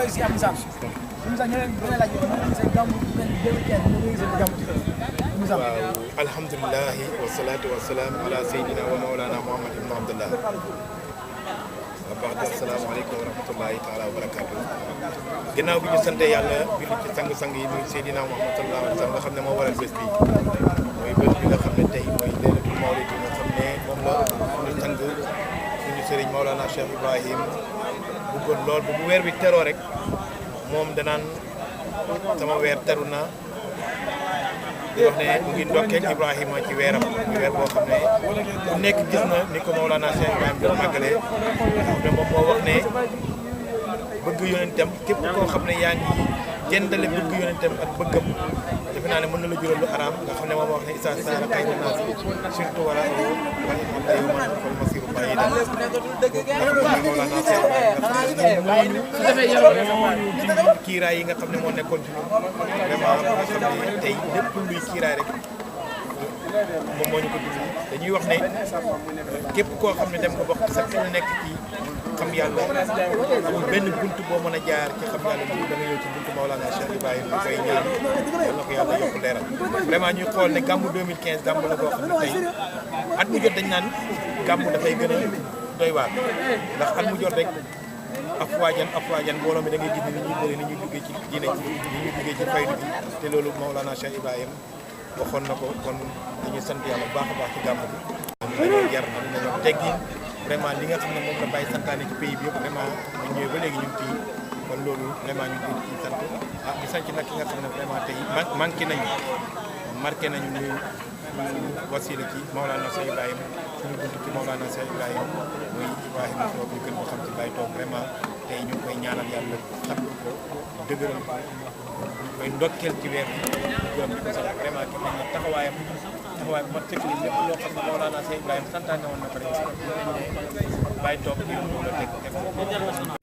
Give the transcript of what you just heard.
roy si am Moussa Moussa ñu leen laaj seen gàmmu ren 2015 ñu ngi seen gàmmu Moussa. waaw alhamdulilah wasalaatu wasalaam ala sayyidina wa mawlana Muhammad ibn Abdullah wa ba'd asalaamaaleykum wa rahmatullahi taala wa barakaatu. ginnaaw bi ñu sante yàlla bi ci sang-sang yi muy Seydina Muhammad sallallahu alayhi wa sallam nga xam ne moo waral bés bi mooy bés bi nga xam ne tey mooy laylatul mawlid bi nga xam ne moom la ñu sang suñu sëriñ Mawlana Cheikh Ibrahim bëggoon lool bu weer bi teroo rek moom danaan sama weer teru na di wax ne mu ngi ndokkeel Ibrahima ci weeram ci weer boo xam ne ku nekk gis na ni ko Mawlana Cheikh Ibrahim doon màggalee xam ne moom moo wax ne bëgg yonentam képp koo xam ne yaa ngi jëndale bëgg yonentam ak bëggam defe naa ne mën na la jural lu araam nga xam ne moom wax ne isa saara xay na naas surtout wala fal masiru bayidan kiiraay yi nga xam ne moo nekkoon ci ñun vraiment nga xam ne tey lépp luy kiiraay rek moom moo ñu ko dund dañuy wax ne képp koo xam ne dem nga bokk sa xel nekk ci xam yàlla amul benn bunt boo mën a jaar ci xam yàlla bi da nga ñëw ci buntu Maolana Cheikh Ibrahima ñu koy ñaan yal na ko yàlla yokk leeral vraiment ñuy xool ne gàmmu 2015 gàmmu la boo xam ne tey at mu jot dañ naan gàmmu dafay gën a doy waar ndax at mu jot rek afwaajan mbooloo mi da ngay gis ni ñuy bëri ni ñuy duggee ci diine ci ni ñuy duggee ci faydu bi te loolu Maolana Cheikh Ibrahima waxoon na ko kon dañuy sant yàlla bu baax a baax ci gàmmu bi dañoo jar dañoo teggin vraiment li nga xam ne moom la bàyyi santaane ci pays bi yëpp vraiment ñu ñëwee ba léegi ñu ngi ciy kon loolu vraiment ñu ngi ciy sant di sant nag ki nga xam ne vraiment tey manqué nañu marqué nañu ñu wasila ci Maolana Cheikh Ibrahima suñu bunt ci Maolana Cheikh Ibrahima muy Ibrahima Sow ñu gën ko xam ci Baye Toog vraiment tey ñu ngi koy ñaanal yàlla sant ko dëgëral ko ñu koy ndokkeel ci weer bi gërëm di ko sant vraiment gis nañ ne taxawaayam bu ma tëkk nii lépp loo xam ne Maolana Cheikh Ibrahima santaane woon na ko rek Baye Toog ñu la teg